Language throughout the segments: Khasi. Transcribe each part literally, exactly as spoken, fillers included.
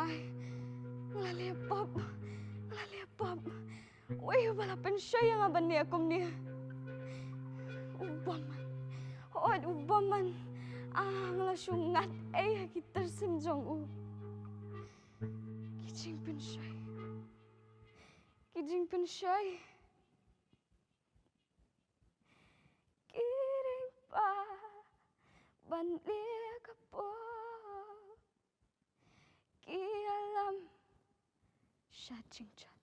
Nga la leh pop, nga la leh pop. Wei uba la pynshoi ïa nga ban leh kumne? U bymman. Hooid u bymman. Ah, nga la shu ngat ei ha ki tyrsim jong u. Ki jingpynshoi. Ki jingpynshoi. Ki ring pa ban leh ka pop. Ki ïalam sha jingjot.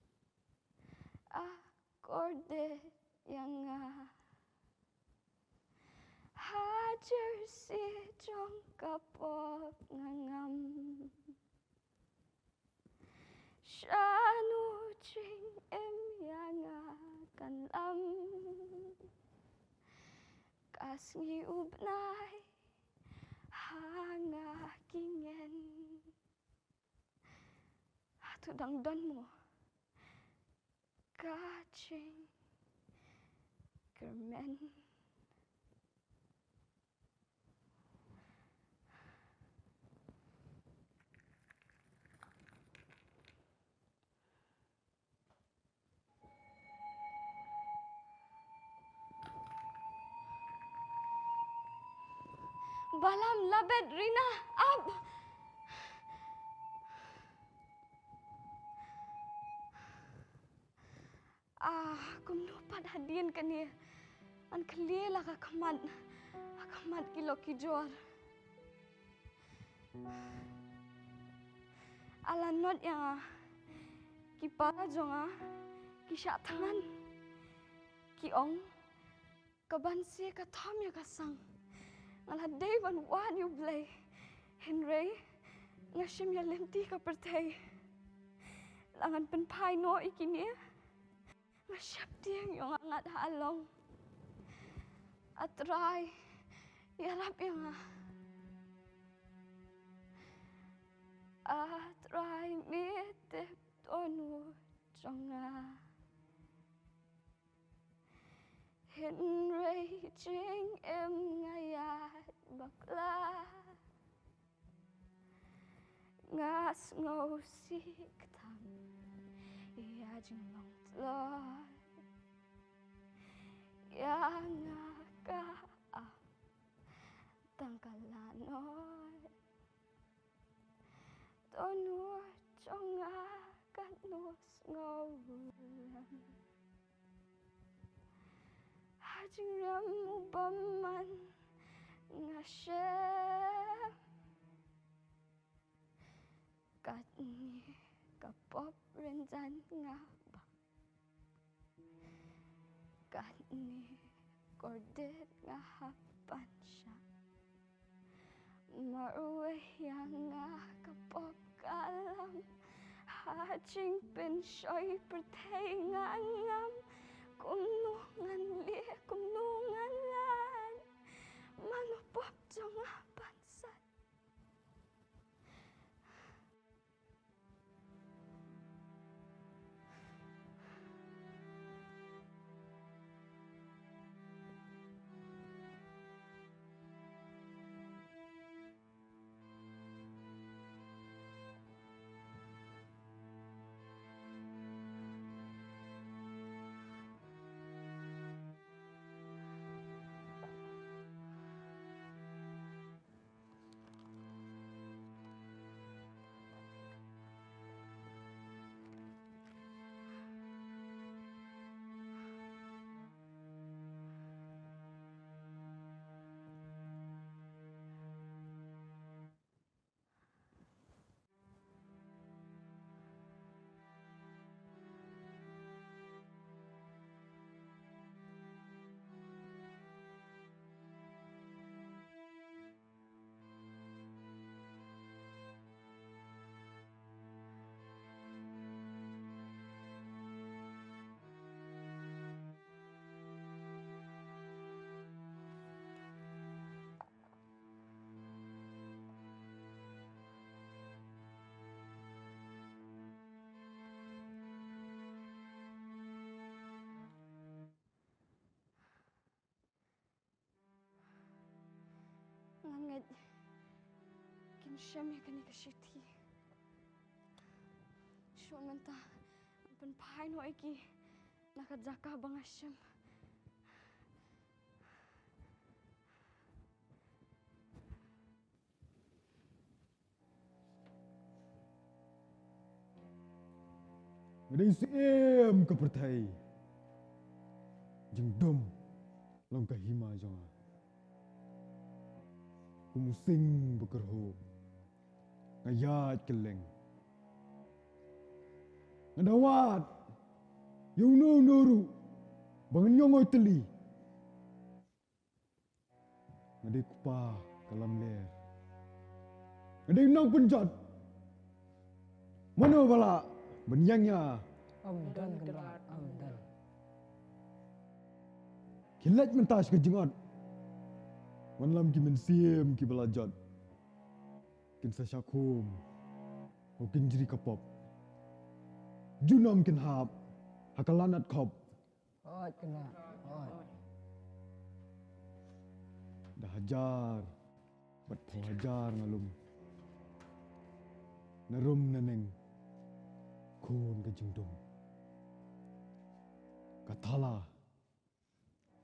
Akorde ïa nga. Ha jersey jong ka pop nga ngam. Shano jingim ïa nga kan lam. Ka sngi u bnai ha nga ki ngen. Hato dang don mo ka jingkyrmen? Balam, Labet, Rina, ap! Ah, kumno pat hadien kane? Ngan khlieh la ka khmat, ka khmat ki lok ki jor. A la nod ïa nga, ki para jong nga ki shah thngan, ki ong, ka ban sie ka thom ïa ka sang. Nga la dei ban wad ïa U Blei, hynrei nga shim ïa lynti ka pyrthei. La ngan pynphai noh ïa kine, nga sheptieng ïa nga ngat ha long. A Trai, ïarap ïa nga. A Trai, me tip dohnud jong nga. Hynrei jingim nga ïaid bakla. Nga sngewsih tam ïa jinglong tlot. Ïa nga ka ap tang ka lanot. Dohnud jong nga katno sngewlem. Ha jingrem u bymman nga shem. Katne ka pop rynsan nga bak. Katne kordit nga hap ban shah. Marwei ïa nga ka pop ka lam. Ha jingpynshoi pyrthei nga ngam. Kumno ngan leh, kumno ngan lait? Mano pop jong nga ban sait? Nga ngeit kin shem ïa kane ka shithi. Mynta pynphai noh ïa ki na ka jaka ba nga shim. Nga dei syiem ka pyrthei, jingdum long ka hima jong nga. Kum u sing ba kyrhuh nga ïaid kylleng. Nga da wad ïa uno uno ruh ba ngan ïoh ngoi tylli. Nga dei kpa ka lamler, nga dei nongpynjot. Mano ba lah ban ïeng ïa? Ym don Kynrad, ym don. Khie leit mynta sha ka jingot. Wanlam ki mynsiem kiba la jot kin sa shah khum, hooid kin jri ka pop. Junom kin hap ha ka lanat khop. Hooid Kynrad, hooid. Da hajar bad phew hajar nga lum na rum na neng, khun ka jingdum. Ka thala,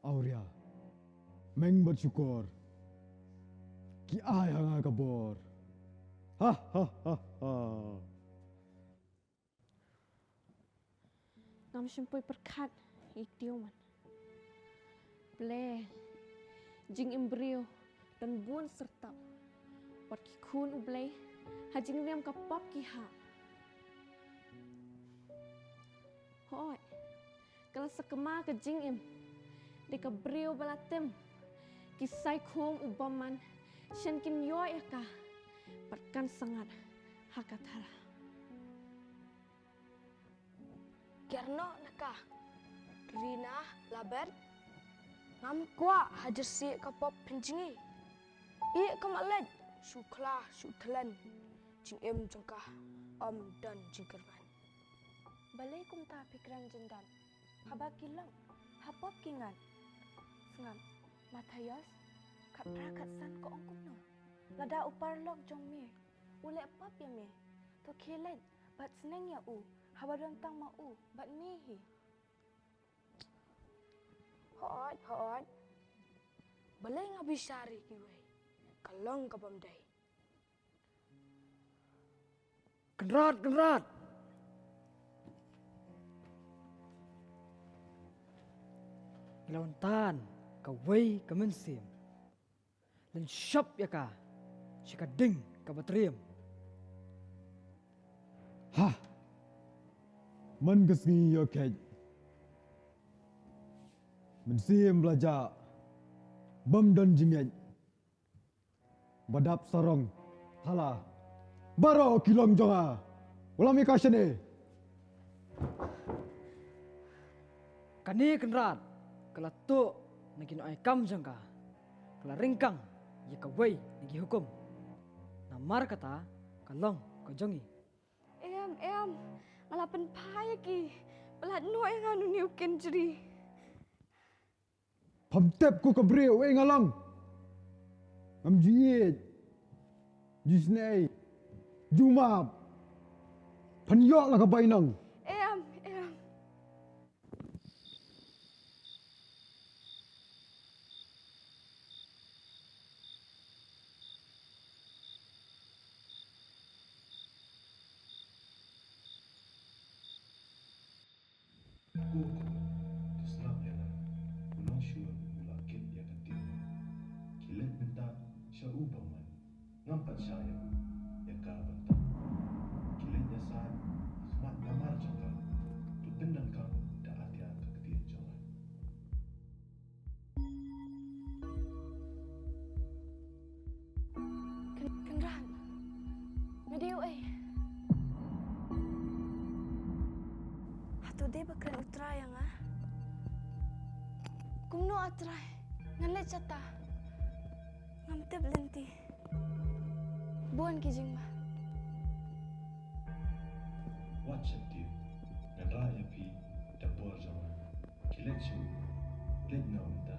awria, meng bad shukor ki ai ha nga ka bor. Ha ha ha ha. Ngam shym poi pyrkhat ïa i Tiew man. Blei, jingim briew don bun syrtap. Wat ki khun U Blei ha jingriam ka pop ki hap. Hooid, ka la sakma ka jingim. Dei ka briew ba la tem, ki sai khum u bymman, shen kin ïoh ïa ka, bad kan sangat ha ka thara. Ker noh na ka, Rina Labert, ngam kwah ha jyrsieh ka pop pynjngi. Ïeh ka ma leit shu khla shu thlen, jingim jong ka ym don jingkyrmen. Balei kumta phi kren jyndat? Haba ki long ha pop ki ngat. Sngap, Mathaios khatphra khatsan ka ong kumno? Lada u paralok jong me u leh pop ïa me, to khie leit bad sneng ïa u, haba don tang ma u bad me hi. Hooid, hooid. Balei nga bishar ïa kiwei? Ka long ka bym dei. Kynrad, Kynrad! Ngi la wan tan kawei ka mynsiem. Leit shop ïa ka sha ka ding kaba triem. Ha! Man ka sngi ïoh kheit, mynsiem ba la jah bym don jingngeit, ba dap sarong thala, baroh ki long jong nga. Wallam ïa ka shane. Kane Kynrad ka la tuh na ki nongïakam jong ka, ka la ryngkang ïa kawei na ki hukum. Namar kata ka long ka jong ngi. Em, em, nga la pynphai ïa ki. Palat noh ïa nga, une u kynjri. Pham tep ko ka briew, eh, nga long. Ngam ju ïeit, ju isynei, ju map. Phan ïoh la ka bainong. Em, em. Ko khun, to sngap ïa nga. U nongshun u la kit ïa ka Tiew. Khie leit mynta sha u bymman. Ngam pat shah ïa u ïa ka bynta. Khie leit ïasaid ha khmat namar jong ka. To pyndonkam da atiar ka ktien jong nga. Kyn-, Kynrad. Nga dei uei? Hato dei ba kren U Trai ïa nga? Kumno A Trai? Ngan leit shata. Ngam tip lynti. Bun ki jingma. Wat sheptieng, ngan rah ïa phi da bor jong nga. Khie leit sha u, leit noh mynta.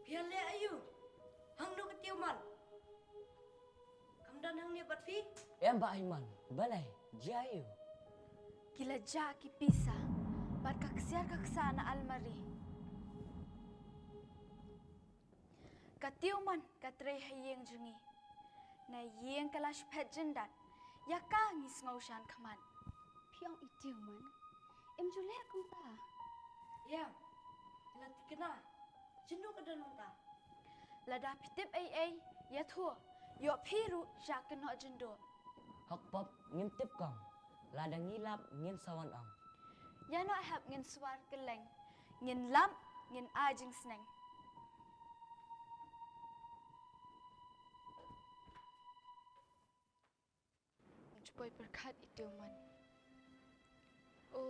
Ïa leh aïu? Hangno ka Tiew Man? Kam don hangne bad phi? Em, Bah Himon, balei? Jia aïu? Ki la jah ki pisa bad ka ksiar ka ksa na almari. Ka Tiew Man ka trei ha ïing jong ngi. Na ïing ka la shephet jyndat. Ïa ka ngi sngew shan khmat. Phi ong i Tiew Man im ju leh kumta? Ïa, la tikna. Jyndu ka don mynta. Lada phi tip ei ei, ïathuh. Ïoh phi ruh sha kynnoh jyndu. Hok pop ngim tip kong. Lada ngi lap ngin sa wan ong. Ïa noh hep ngin swar kylleng. Ngin lap, ngin ai jingsneng. Juboi pyrkhat i Tiew Man. O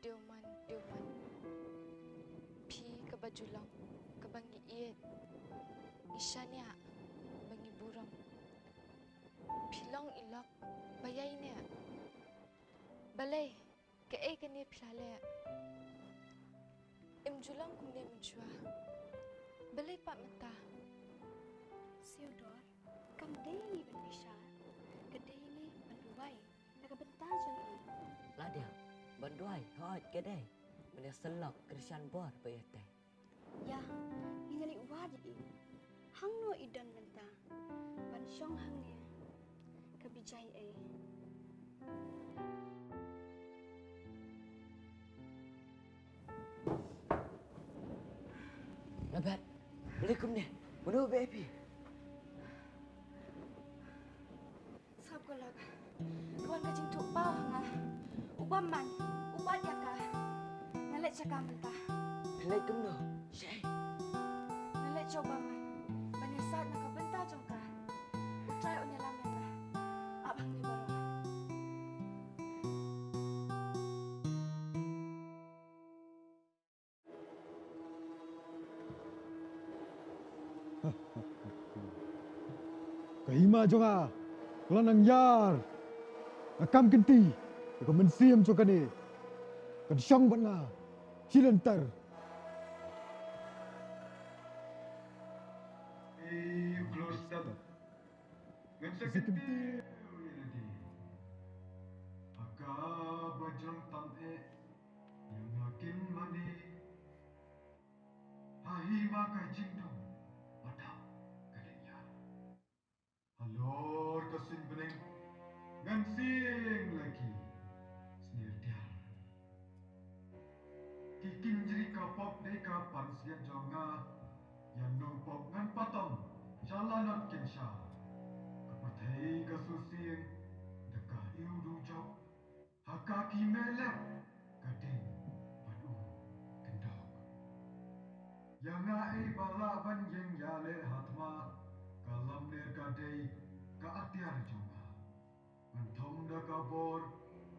Tiew Man, Tiew Man. Phi kaba ju long, kaba ngi ïeit. Ngi shaniah, ba ngi burom. Phi long i lok, ba ïai neh. Balei, kaei kane phi la leh? Im ju long kumne mynshuwa. Balei pat mynta? Theodore, kam dei ngi ban bishar. Ka dei ngi ban duwai na ka bynta jong i. La dei ban duwai, hooid ka dei. Ban ïa sylloh kyrshan bor ba ïa tei. Ïa, ngi nga leit wad ïa i. Hangno i don mynta? Ban shong hangne. Ka bijai ei. Nabat, lei kumne. Mano ba ei phi? Sngap ko lok. Ka wan ka jingthoh paw ha nga. U Bamman, u bat ïa ka. Nga leit sha ka mynta. Phi leit kumno? Shaei? Nga leit sha u Bamman ban ïasaid na ka bynta jong ka. U Trai un ïalam ïa nga. Ap hangne baroh. Ka hima jong nga ka la nang ïar. Nga kam kynti ïa ka mynsiem jong kane. Kan shong bad nga shi lynter. Ei, u Klur Stem. Ngan sa kyntiew ïa lade ha kaba jrong tam eh ïa nga kin mane. Ha hima ka jingdum ba dap ka dei ïa. Halor ka suiñ bneng ngan sieng la ki snier tiar. Ki kynjri ka pop dei ka pansngiat jong nga. Ïa nongpop ngan patom sha lanot kynsha. Ka pyrthei ka susieng da ka iwdu jop. Ha ka ki meh lep ka ding bad u kyndok. Ïa nga ei ba lah ban ïeng ïaleh ha thma. Ka lamler ka dei ka atiar jong nga. Ngan thom da ka bor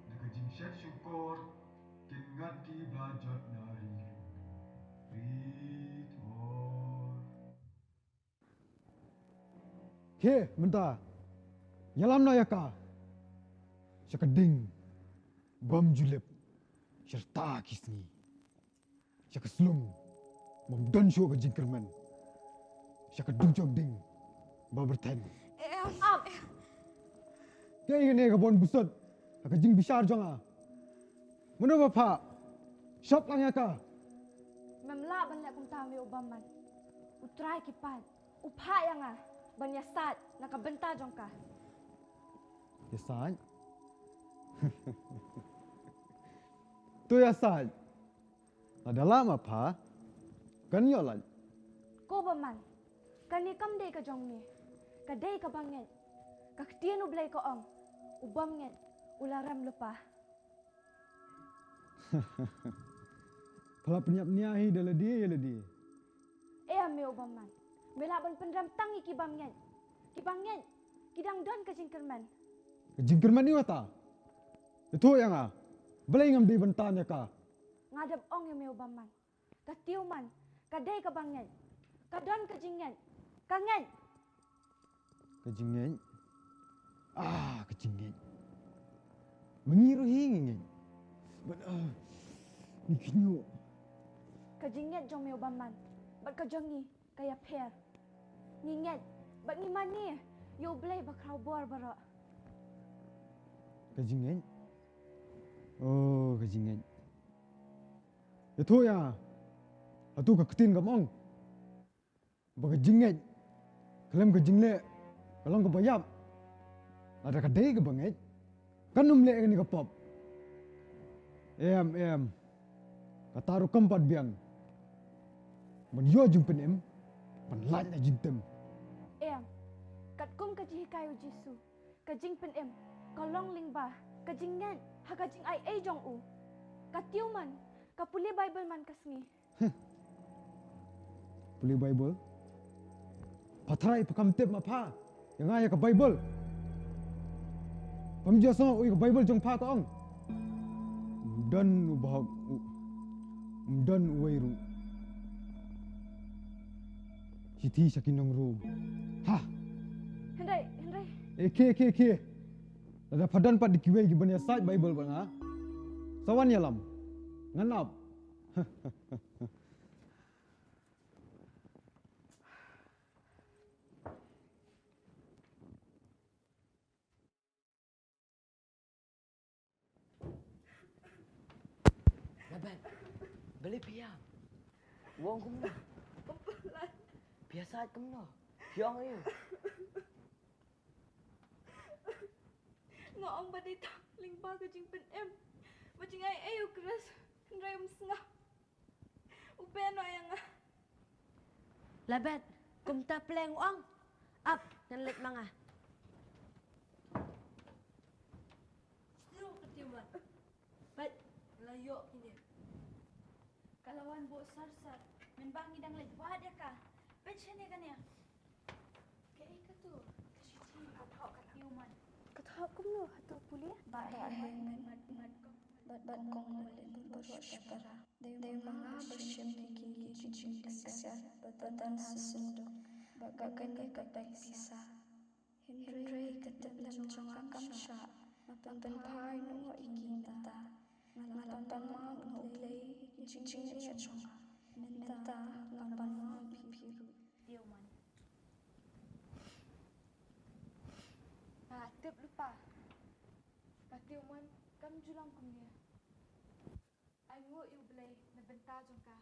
da ka jingshet shukor. Kin ngat ki ba jot na ri ri thor. He mynta ïalam noh ïa ka sha ka ding bym ju lip sha rta ki sngi. Sha ka slung bym don shuh ka jingkyrmen. Sha ka dujok ding ba byrthen. Em, em. Kaei kane ka bon busot ha ka jingbishar jong nga? Mano ba phah? Shop lang ïa ka. Mem lah ban leh kumta me u Bamman. U Trai ki paid u phah ïa nga ban ïasaid na ka bynta jong ka. Ïasaid? To ïasaid. Lada lah ma pha kan ïoh lait. Ko Bamman, kane kam dei ka jong me, ka dei kaba ngeit. Ka ktien U Blei ka ong, u bym ngeit u la rem lypa. Pha la pynïap nia hi da lade ïa lade. Ïa me u Bamman, me lah ban pynrem tang ïa ki bym ngeit. Ki bym ngeit ki dang don ka jingkyrmen. Ka jingkyrmen ïa kata? Ïathuh ïa nga, balei ngam dei ban tan ïa ka? Nga dep ong ïa me u Bamman, ka Tiew Man ka dei kaba ngeit. Ka don ka jingngeit. Ka ngeit. Ka jingngeit? Ah, ka jingngeit. Ma ngi ruh hi ngi ngeit. Bad, ah, ngi khñiuh. Ka jingngeit jong me u Bamman bad ka jong ngi ka ïapher. Ngi ngeit bad ngi mane ïa U Blei ba khraw bor baroh. Ka jingngeit. Oh, ka jingngeit. Ïathuh ïa nga, hato ka ktien kam ong ba ka jingngeit khlem ka jingleh ka long kaba ïap? Lada ka dei kaba ngeit, kan ym leh kane ka pop. Em, em. Kata ruh kam pat biang ban ïoh jingpynim ban lait na jingtem. Em. Katkum ka jinghikai U Jisu, ka jingpynim ka long lyngba ka jingngeit ha ka jingaiei jong u. Ka Tiew Man ka pule Baibl man ka sngi. Pule Baibl? Pha trai pha kam tip ma pha ïa nga ïa ka Baibl. Pham ju sngew ïa ka Baibl jong pha ka ong, ym don u bahok, u, ym don uwei ruh. Shithi sha ki nong Rom. Ha. Hynrei, hynrei. E khie, khie, khie. Lada pha don pat da kiwei kiban ïasaid Baibl bad nga, sa wan ïalam. Ngan ap. Laban, balei phi ïam? U ong kumno? Phi ïasaid kumno? Phi ong aïu? Nga ong ba dei tang lyngba ka jingpynim bad jingaiei U Khrist, hynrei um sngap. U beh noh ïa nga. Laban, kumta pleng u ong. Ap, ngan leit ma nga. Sniew ka Tiew Man. Peit, la ïoh kine. Ka la wan buh sar sar. Mynba ngi dang leit wad ïa ka. Peit shane kane. Kaei katu ka shithi ka thoh ka Tiew Man? Ka thoh kumno hato pule? Bah Heng bad, bad kong Nolin baroh shipara. Dei ma nga ba shim ïa kine ki jingkynsiah ba don ha synduk bad kane ka bag pisa. Hynrei ka tip lem jong nga kam shah ban pynphai noh ïa ki mynta. Nga la pan map na U Blei ïa ki jingeh jong nga. Mynta nga pan map ïa phi ruh. Tiew Man. Nga tip lypa. Ka Tiew Man kam ju long kumne. Ai nguh ïa U Blei na bynta jong ka.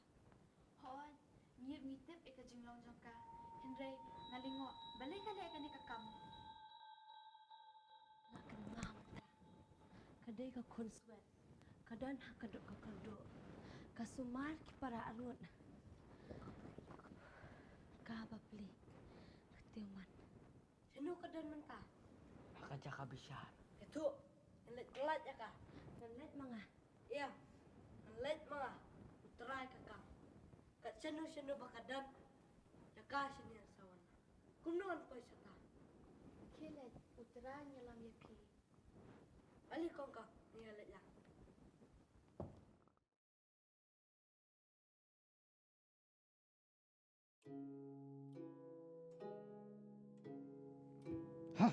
Hooid, ngi ïoh ngi tip ïa ka jinglong jong ka. Hynrei nga lyngngoh balei ka leh kane ka kam. Nga kynmaw mynta. Ka dei ka khun swet. Ka don ha ka dok ka kyrduh. Ka sumar ki para arngut. Ka bapli. Ka Tiew Man. Shano ka don mynta? Ha ka jaka bishar. Ïathuh, ngan leit kylli ïa ka. Ngan leit ma nga. Ïa, ngan leit ma nga. U Trai ka kam. Kat shano shano ba ka don, ïa ka shane sa wan. Kumno ngan poi shata? Khie leit, U Trai un ïalam ïa phi. Ale kong ka, ngi leit lang. Ha!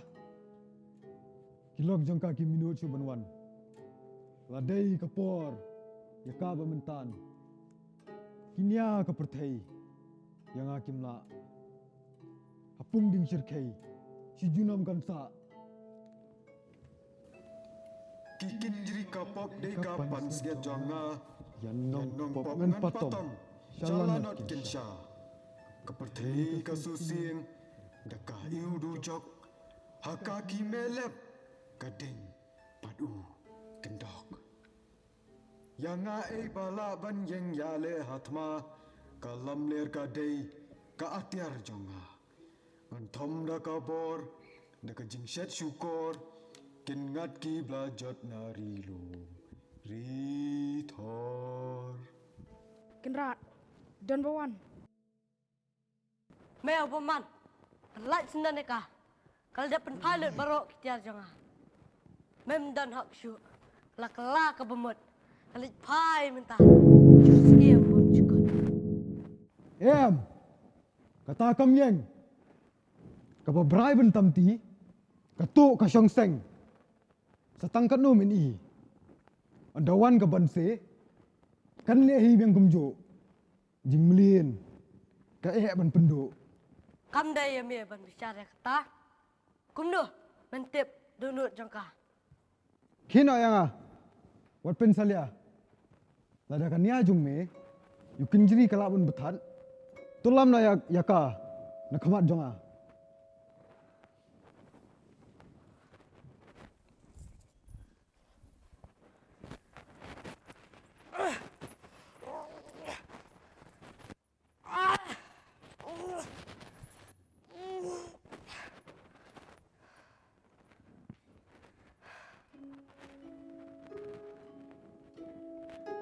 Ki lok jong ka ki minot shu ban wan. La dei ka por ïa ka ba mynta. Ki nia ka pyrthei ïa nga kim lah. Ha pung ding shyrkhei shi junom kan sah. Ki kynjri ka pop dei ka pansngiat jong nga. Ïa nongpop ngan patom sha la not kynsha. Ka pyrthei ka shu sing da ka iw dujok. Ha ka ki mehlep ka ding pat u kyndok. Ïa nga ei ba lah ban ïeng ïaleh ha thma, ka lamler ka dei ka atiar jong nga. Ngan thom da ka bor, da ka jingshet shukor, kin ngat ki bla jot na ri lum ri thor. Kynrad, don ba wan. Me u bymman, lait sendon ïa ka. Ka la dep pynphai lut baroh ki tiar jong nga. Mem don hok shuh, la kylla ka bamut. Ka leit phai mynta. Just em bym jukut. Em. Kata kam ïeng. Kaba brai ban tam ti. Ka tuh ka shong seng. Sa tang katno men i. Ynda wan ka ban se. Kan leh hi biang kumjuh. Jingmlien. Ka eh ban pynduh. Kam dei ïa me ban bishar ïa kata. Kumno men tip dohnud jong ka? Khie noh ïa nga. Wat pynsalia. Lada ka nia jong me, ïa u kynjri ka lah ban bthat, to lam noh ïa, ïa ka na khmat jong nga.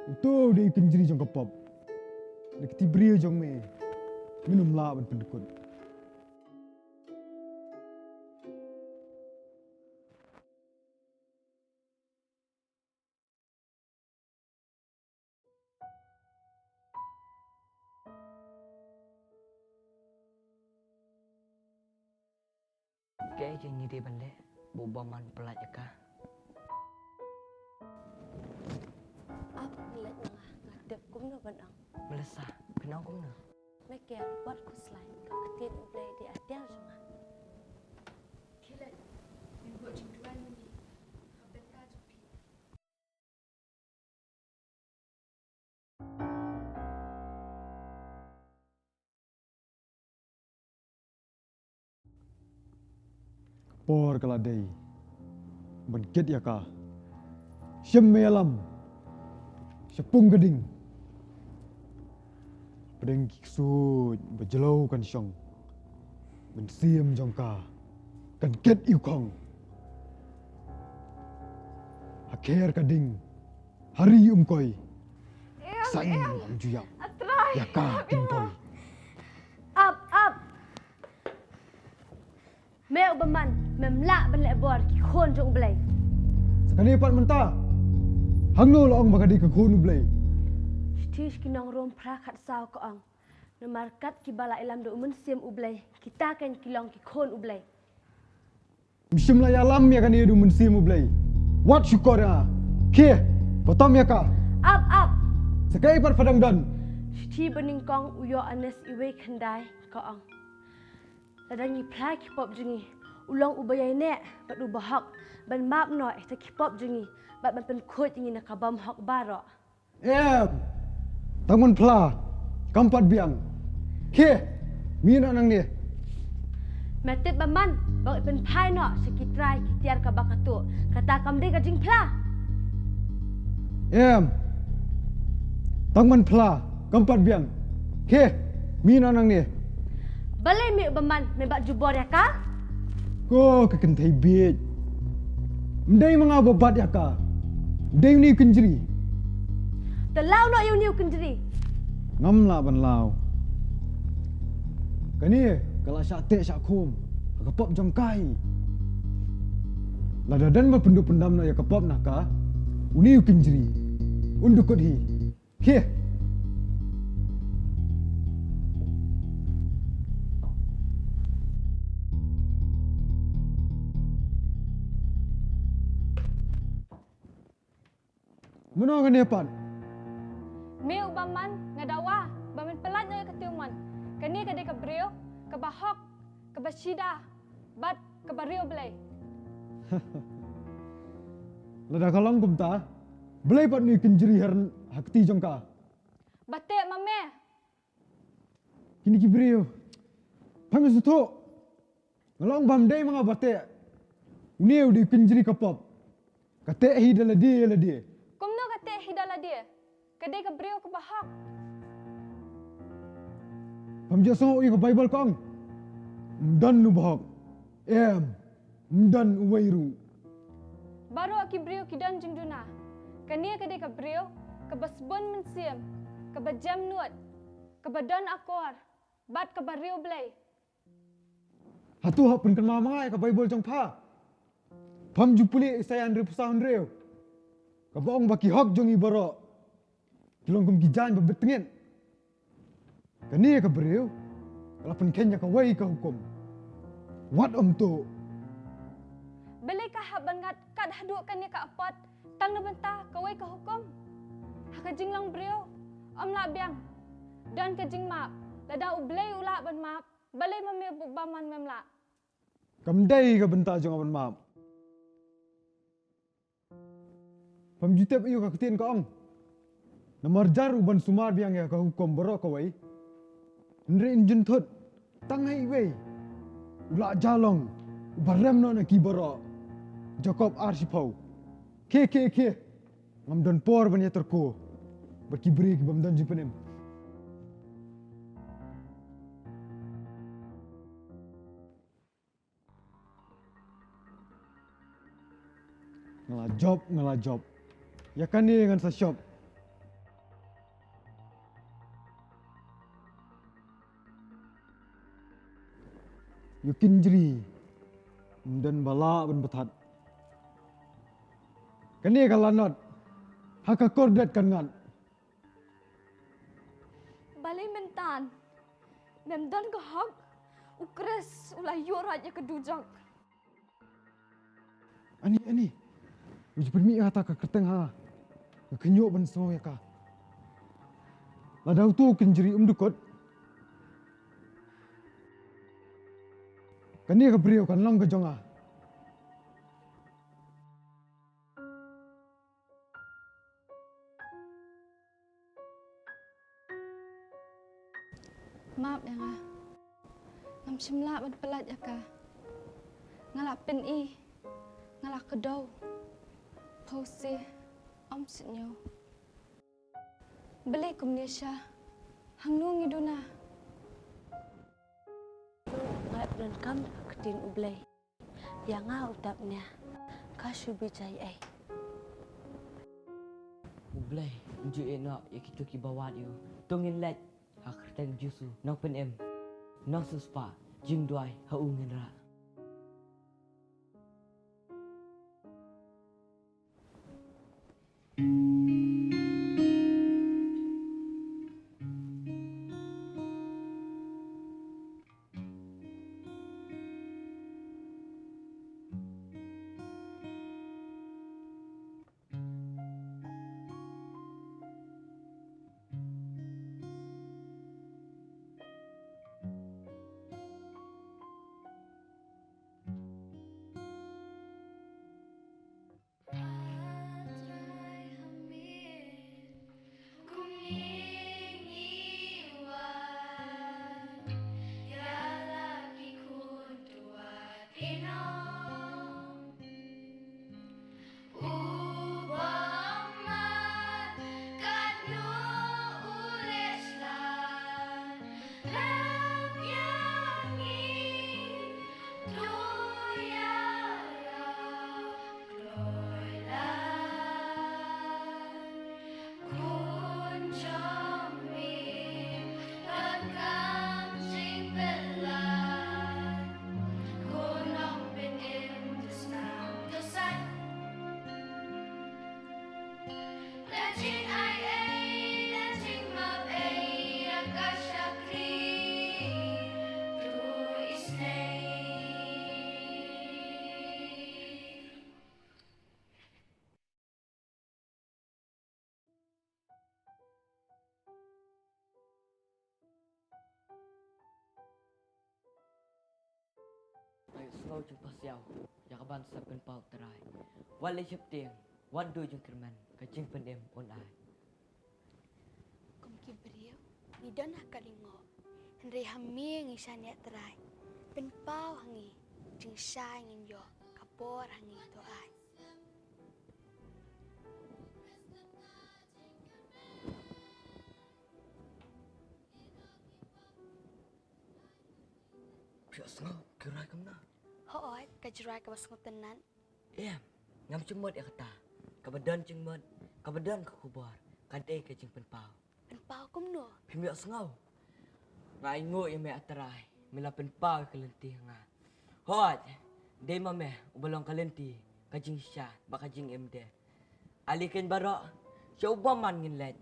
Uto u dei u kynjri jong ka pop. Da ka kti briew jong me, men ym lah ban pynkut. Kaei kaba ngi dei ban leh ba u bymman u pyllait ïa ka? Ap, pyllait ïa nga, nga tip kumno ban ong. Melissa, phin ong kumno? Me ker, wat khuslai, ka ktien U Blei dei atiar jong nga. Khie leit, ngin buh jingduwai mynne ha bynta jong phi. Ka por ka la dei ban kit ïa ka. Shim me ïalam sha pung ka ding. Pdeng ki ksuid ba jylliew kan shong. Mynsiem jong ka kan kit ïa u khong. Ha kher ka ding, ha ri um koi. Em, San em. Ym ju ïap. Atrai, ïa ka ïa ka. Kin boi. Ap, ap. Me u bymman, mem lah ban leh bor ki khun jong U Blei. Sa kane pat mynta, hangno la ong ba ka dei ka khun U Blei? Shithi sha ki nong Rom phra khatsaw ka ong. Namar kat kiba la ïalam da u Mynsiem U Blei, kita ken ki long ki khun U Blei. Ym shym la ïalam ïa kane da u Mynsiem U Blei. Wat shukor ïa nga. Khie, pathom ïa ka. Ap, ap. Sa kaei pat pha dang don? Shithi banyngkong u Ïoannis uwei khyndai ka ong. Lada ngi phla ki pop jong ngi, u long uba ïaineh bad uba hok ban map noh ïa kita ki pop jong ngi bad ban pynkhuid ïa ngi na ka bymhok baroh. Em. Tang ban phla kam pat biang. Khie, mih noh nangne. Me tip bymman ba ngi pynphai noh sha ki trai ki tiar kaba katuh. Kata kam dei ka jingphla. Em. Tang ban phla kam pat biang. Khie, mih noh nangne. Balei me u bymman me bat jubor ïa ka? Ko ka kynthei bieit. Ym dei ma nga ba bat ïa ka. Dei une u kynjri. Te law noh ïa une u kynjri. Ngam lah ban law. Kane ka la shah teh shah khum ha ka pop jong ka hi. Lada don ba pynduh pyndam noh ïa ka pop na ka, une u kynjri un duh kut hi. Khie. Mano kane pat? Me u bymman, nga dawa ba men pyllait noh ïa kata u mon. Kane ka dei ka briew kaba hok, kaba shida bad kaba riewblei. Lada ka long kumta, balei pat une u kynjri her ha kti jong ka? Ba teh ma me. Kine ki briew, pham sngewthuh. Nga la ong ba ym dei ma nga ba teh. Une u dei u kynjri ka pop. Ka teh hi da lade ïa lade. Kumno ka teh hi da lade? Ka dei ka briew kaba hok. Pham ju sngew ïa ka Baibl ka ong, ym don uba hok. Em, ym don uwei ruh. Baroh ki briew ki don jingduna. Kane ka dei ka briew kaba sbun mynsiem, kaba jem nud, kaba don akor bad kaba riewblei. Hato hap pynkynmaw ma nga ïa ka Baibl jong pha? Pham ju pule Isaïah hynriewphew saw hynriew, kaba ong ba ki hok jong ngi baroh ki long kum ki jaiñ ba bit tngit. Kane ka briew ka la pynkheiñ ïa kawei ka hukum. Wat ym tuh. Balei ka hap ban ngat kat haduh kane ka apot tang na bynta kawei ka hukum? Ha ka jinglong briew ym lah biang don ka jingmap lada U Blei Ban map, balei ma me u bamon mem lah? Kam dei ka bynta jong nga ban map. Pham ju tip ïa ka ktien ka ong. Namar jar u ban sumar biang ïa ka hukum baroh kawei. Hynrei yn jynthut tang ha iwei. U la ja long u ba rem noh na ki baroh. Jakob ar shiphew. Khie khie khie. Ngam don por ban ïatrei ko. Bad ki briew ki bym don jingpynim. Nga la jop, nga la jop. Ïa kane ngan sa shop. Ïa u kynjri. Ym don ba lah ban bthat. Kane ka lanot. Ha ka kordit kan ngat. Balei myntan? Mem don ka hok, u Khrist u la ïuh rat ïa ka dujok. Ani, ani. Ngi ju pynmih ïa kata ka kyrteng ha. Nga khynñiuh ban sngew ïa ka. Lada uto u kynjri um dukut, kane ka briew kan long ka jong nga. Map ïa nga. Ngam shym lah ban pyllait ïa ka. Nga la pyni. Nga la kdew. Phew sih. Ym sngewthuh. Balei kumne sha? Hangno ngi duna? Nga donkam ka ktien U Blei. Ïa nga u dap nia ka shu bijai ei. U Blei un ju ïeh noh ïa kito kiba wad ïa u. To ngin leit ha ka kyrteng Jisu Nongpynim. Nongsiewspah jingduwai ha u ngin rah. Ai sngew jingpasiaw ïa ka ban sa pynpaw Trai. Wat leh sheptieng, wat duh jingkyrmen, ka jingpynim un ai. Kum ki briew ngi don ha ka lyngngoh, hynrei ha me ngi shaniah Trai. Pynpaw ha ngi jingshai ngin ïoh, ka por ha ngi to ai. Phi sngew ki rwai kumno? Hooid, ka jingrwai kaba sngewtynnat. Em, ngam shym mut ïa kata. Kaba don jingmut, kaba don ka khubor, ka dei ka jingpynpaw. Pynpaw kumno? Phim ïohsngew? Nga ainguh ïa me ah Trai, me la pynpaw ïa ka lynti ha nga. Hooid, dei ma me uba long ka lynti, ka jingshisha bad ka jingim de. Ale keiñ baroh, sha u bymman ngin leit.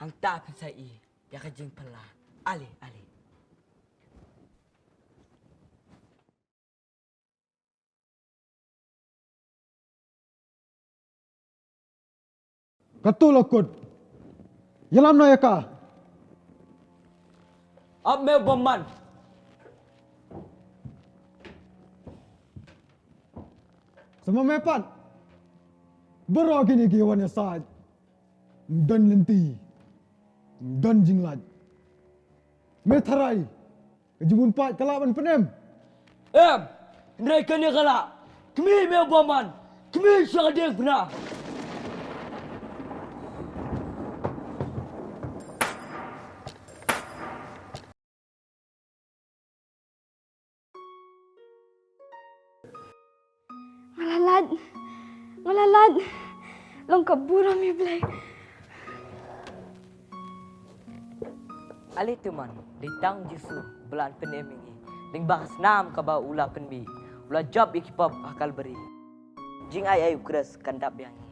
Hangta phin sa ïohi ïa ka jingphylla. Ale, ale. Kato la kut. Ïalam noh ïa ka. Ap me u bymman. Ma me pat, baroh kine ki wan ïasaid, ym don lynti, ym don jinglait. Me tharai, ka jingmut paid ka lah ban pynim? Em, hynrei kane ka lah. Khmih me u bymman, khmih sha ka diengphna. Nga la lait, nga la lait. Long ka burom ïa U Blei. Ale te mon, dei tang U Jisu ba la pynim ïa ngi. Lyngba ka snam kaba u la pynmih, u la jop ïa ki pop ha Kalbari. Jingai ei U Khrist kan dap biang ïa ngi.